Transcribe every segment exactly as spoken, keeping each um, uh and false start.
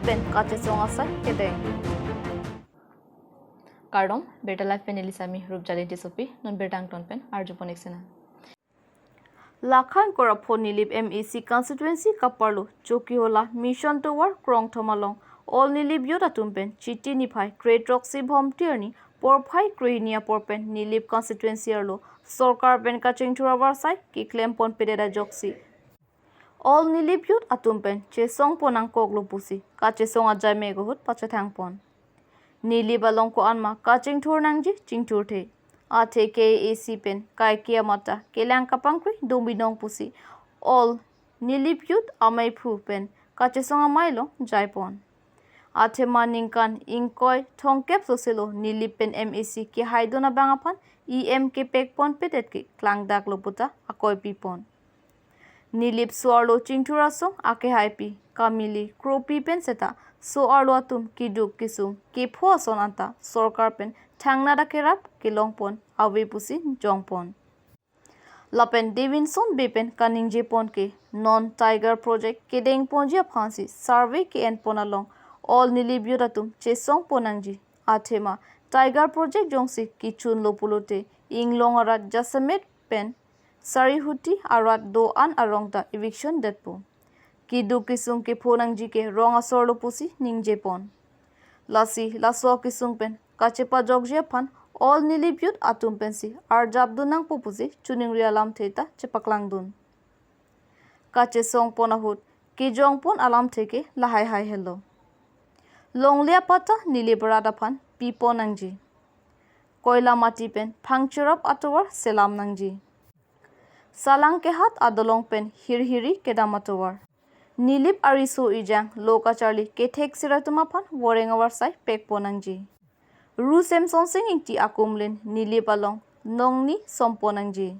pen kachesong asai kedeng. Kardom, Birta Live pen neli Sami Rupjali Tissopi, non birta angton pen arjupon ik sena. Lakha ingkoi ra pho Nilip M A C constituency kaparlo Chokihola Mission Tower krongthom along All Nilip Youth atum pen Chiti niphai kre-throksi Bhomti arni porphai kre-hini apor pen Nilip constituency arlo sorkar pen kachingthur avarsai keklem ponpedet ajoksi All Nilip Youth atum pen chesongpon nangkoklo pusi kachesong ajai mek ahut pachethangpon. Nilip along ko-an ma kachingthur nangji chingthurthe. Athe K A A C pen kaike amat ta kelang kapangkri dumbinong pusi All Nilip Youth amaiphu pen kachesong amei along jaipon. Athema ningkan ingkoi thomkep soselo Nilip pen M A C kehaidun abang aphan E M kepekponpedet ke klangdaklo puta akoi pipon. Nilip so-arlo chingthur asong akehaipi, kamili, kropi pen seta so-arlo atum keduk kesung kepho ason anta sorkar pen thangnat akerap kelongpon ave pusi jongpon. Lapen Davidson Bey pen kaningjepon ke non Tiger Project kedengponji aphansi survey ke-enpon along All Nilip Youth atum chesongpon nangji. Athema Tiger Project jongsi kechunlo pulote inglong arat jasemet pen Sarihuti arat do-an arong ta eviction detpo. Keduk kesung kepho nangji ke rong asorlo pusi ningjepon. Lasi laso kesung pen kachepajokji aphan All Nilip Youth atum pensi arjapdun nangpo pusi choningri alamthe ta chepaklangdun. Kachesongpon ahut kejongpon alamthe ke lahai hai helo. Longle apatta Nilip arat aphan pipon nangji. Koilamati pen Phangchirap atovar selam nangji. Salang kehat adolong pen Hirhiri kedam atovar. Nilip ariso ejang lo kacharli kethek sir atum aphan voreng avarsai pekpon nangji. Ru Semsonsing Ingti akumlin Nilip along nongni sompon nangji.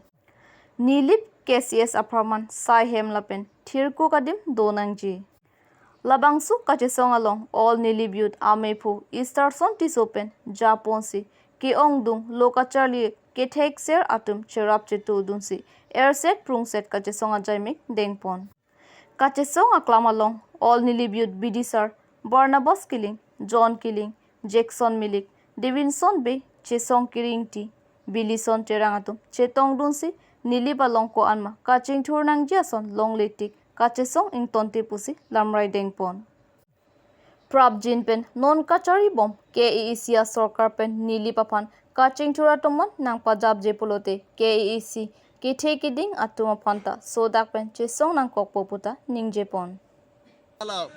Nilip K C S apharman saihem lapen thirko kadim do nangji. Labangso kachesong along All Nilip Youth amaiphu Easterson Tisso pen japonsi ke-ongdung lo kacharli kethek sir atum cherap chetudunsi erset prungset kachesong ajai mek dengpon. Kachesong aklam along All Nilip Youth bidisar Barnabas Killing, John Killing, Jackson Milik, Davidson Bey, Chesong Kiri Ingti, Bilison Terang atum chetongdunsi Nilip along ko-an ma kachingthur nangji ason longle tik kachesong ingtonte pusi lamrai dengpon. Prapjin pen non kacharibom K A A C asorkar pen Nilip aphan kachingthur atum man nangpajapje pulote K A A C kethe keding atum aphan ta sodak pen chesong nangkokpo puta ningjepon. Hala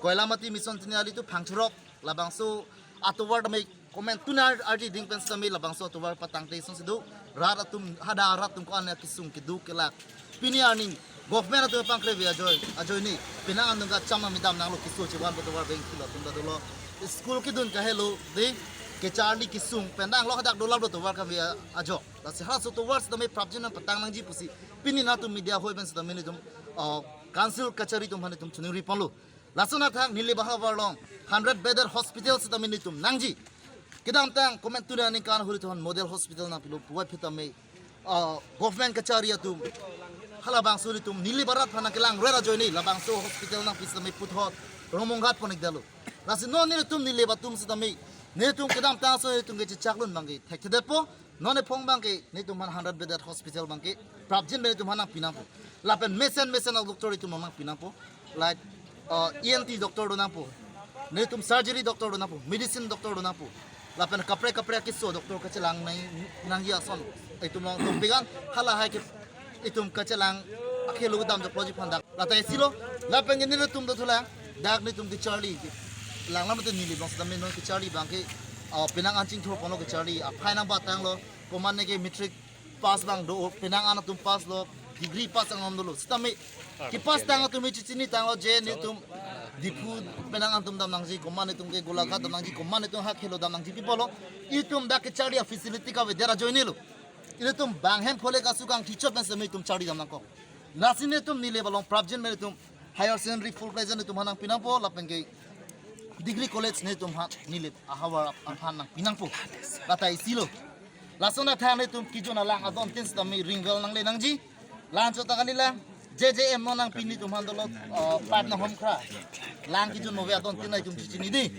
Koilamati Mission Tinali to Phangchirap labangso atovar tame komantu ardi ding pen sitame labangso atovar patangte song sido rat atum hadak rat atum ko-an kesung keduk kelak. Pini arni government atum pangkreve ajoine ajoine penang anung kacham nang midam nanglo keso chevan atovar beng kilo atum ta dolo. School kedun kahelo de kacharli kesung pen nanglo hadak dolaplo atovar kave ajo. Lasi halaso atovar sitame prapjin nangpatang nangji pusi pini nangtum media hoi pen sitame nelitum, ah, council kachari atum aphan nelitum choningri ponlo. Lason athak Nilip ahavar along hundred bedded hospital sitame nelitum nangji. Kedamtang komantu aningkan ahut ilitum model hospital nangpilo puvoiphit tame, ah, government kachari atum halabangso ilitum Nilip arat aphan nangkelang rera ajoine labangso hospital nangpi sitame puthot rongmonghat pon-ik detlo. Lasi non nelitum Nilip atum sitame nelitum kedamtang ason nelitum kechechak lun abangke thekthedetpo. Non ephong abangke nelitum aphan hundred bedded hospital abangke prapjin pen nelitum aphan nangpi nangpo. Lapen mesen mesen adoctor nelitum aphan nangpi nangpo. Like, uh, E N T doctor do nangpo. Nelitum surgery doctor do nangpo. Medicine doctor do nangpo. Lapen kaprek kaprek keso doctor kachelang nang nangji ason. Itum along dopik an halahai ke itum kachelang akhelo kedam jokloji aphan dak. Lata isi lo, lapen ke nelitum dothulang, dak nelitum kacharli. Langlam te Nilip along sitame non kacharli abangke, ah, penang an chingthur ponlo kacharli, aphai nangpatanglo, komatne ke matric pass abang do, penang an atum pass lo, degree pass angdom dolo. Sitame kepass tang atum chechinitanglo je nelitum Diphu penang an atum dam nangji, komat nelitum ke Golaghat dam nangji, komat nelitum ha khelo dam nangji pi pulo. Itum dak kacharli afacility kavedet ajoinelo. Ilitum bang hem phole kasu kangthi chot pen sitame itum charli dam nangkok. Lasi nelitum Nilip along prapjin pen nelitum higher secondary full fledged nelitum aphan nangpi nangpo lapen ke degree college nelitum aphan Nilip ahavar aphan nangpi nangpo. Lata isi lo. Lason athak nelitum kejun alang adon tin sitame ringvel nangle nangji. Lan chot ta kalilang. J J M non nangpi netum aphan dolo, uh, Patna Homkrai. Lang kejun nove adon tin nai itum chechini dei.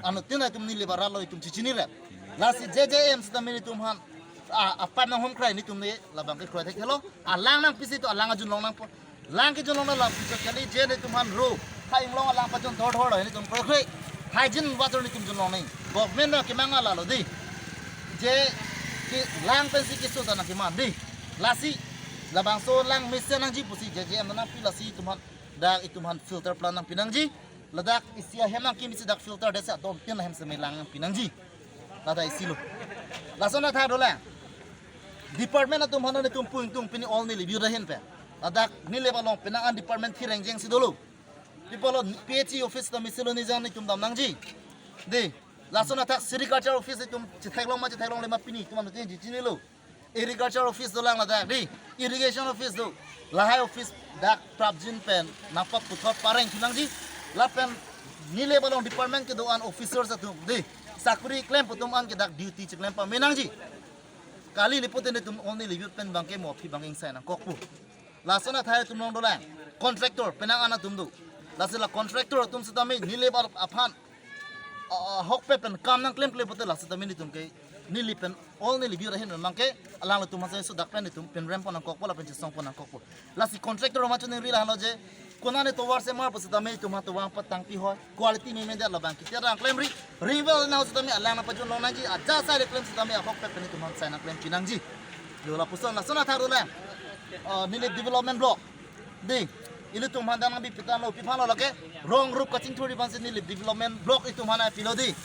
Anuttin nai itum Nilip arat lo itum chechini rep. Lasi J J M sitame netum aphan, ah, ah, Patna Homkrai netum ne labang ke kroithekthe lo. Alang nangpisi to alang ajun long nangpo. Lang kejun long na la pichot kali je netum aphan ro. Tha inglong alang pajun dor dor lo netum kroikroi. Hygiene water netum jun long nang. Government na kemang ala lo dei. Je ke lang pensi keso ta nangkeman dei. Lasi labangso lang mesen nangji pusi J J M nangpi, lasi itum aphan dak itum aphan filter plant nangpi nangji. Ladak isi ahem nangkimisi dak filter detsi adon tin ahem seme lang nangpi nangji. Ladak isi lo. Lason athak dolang. Department atum aphan netum pu ingtung pini All Nilip Youth ahin pen. Ladak Nilip along penang an department thireng jengsi dolo. Pi apotlo P H E office ta mesen lo, nijang netum dam nangji. Dei, lason athak sericulture office itum chetheklong ma chetheklongle ma pini itum anuttin chechinilo. Agriculture office dolang ladak dei, irrigation office do. Lahai office dak prapjin pen nangpaputhot pareng thu nangji. Lapen Nilip along department kedo-an officers atum dei, sakori klem pu atum an ke dak duty cheklem pame nangji. Kali lipo te netum All Nilip Youth pen bangke mo aphi bangke ingsai nangkokpo. Lason athai atum long dolang. Contractor penang an atum do. Lasi la contractor atum sitame Nilip aphan, ah, ahokpet pen kam nangklemkle pote la sitame netum ke Nilip pen All Nilip Youth ahin pen bangke alangtum aphan sudak pen netum pen rem pon nangkokpo lapen chesong pon nangkokpo. Lasi contractor ma choningri lahenlo je konane tovar semar pu sitame itum ha tovar patang pi hoi. Quality memedet labang kiti arang klemri. Ring well nang sitame alang nangpajun long nangji, aja sai le klem sitame ahokpet pen itum aphan sai nangklempi nangji. Yo lapuson lason athak dolang. Ah, Nilip Development Block. Dei, ilitum aphan dang nangbi pitan lo, pi aphan lo lake, rong rup kachingthurji aphansi Nilip Development Block itum aphan pilo dei.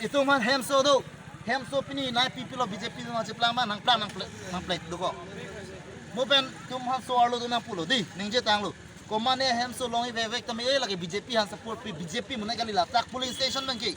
Itum aphan hemso do, hemso pini nai pi pilo B J P atum cheplang ma nangplang nangple, nangple dokok. Mo pen itum aphan so-arlo do nangpulo dei, ningje tanglo. Komane hemso longji vek vek tame e lake B J P aphan support pi, B J P mune kali ladak polling station nangji.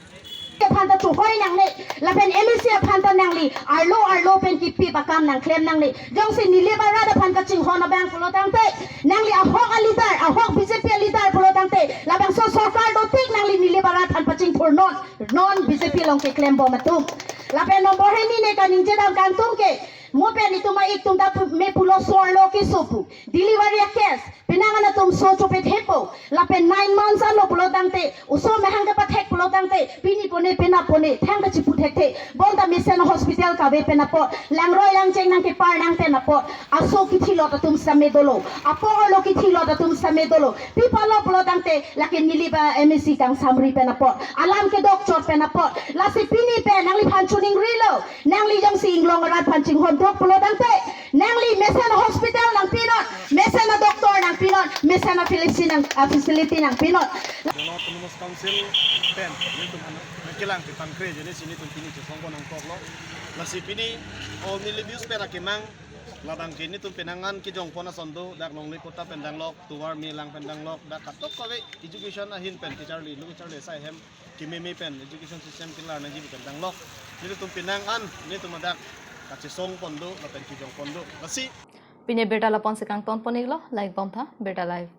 Aphan ta chohoi nangne, lapen M A C aphan ta nangli arlo arlo pen kipi pakam nangklem nangne. Jongsi Nilip arat aphan kachinghon abang pulo tangte, nangli ahok a leader, ahok B J P a leader pulo tangte, labangso sorkar dotik nangli Nilip arat aphan pachingthur non, non B J P along keklem bom atum. Lapen nombor hini ne kaningje dam kangtung ke, mo pen itum a-ik atum ta pu-, me pulo so-arlo keso pu. Delivery a case, penang an atum so chopet hepo, lapen nine months anlo pulo tangte, oso mehang kepathek pulo tangte, pini pone pena pone, thang kachipu thekthe, bonta mesen hospital kave pen apot, langroi langcheng nangkepar nang pen apot, aso kithilot atum sitame dolo, apong arlo kithilot atum sitame dolo, pi apotlo pulo tangte, lake Nilip a M A C kangsamri pen apot, alam kedokchot pen apot, lasi pini pen nangliphan choningrilo, nangli jongsi inglong arat aphan chinghon dok pulo tangte, nangli mesen hospital nangpinon, mesen a-doctor nangpinon, mesen a-facility nang, a-facility nangpinon. Dolo Autonomous Council pen netum aphan nangkelang ke pankre jene si netum pini chesong pon nangkoklo. Lasi pini All Nilip Youth pen akemang labang ke netum penang an kejong pon ason do, dak longle kota pen danglok, tovar me lang pen danglok, dak katok kave education ahin pen kecharli, lo kecharli sai hem kememe pen education system kelar nangji pen danglok. Netum penang an netum adak kachesong pon do lapen kejong pon do. Lasi pini abirta la-an si kangton pon iklo, like bomtha, Birta Live.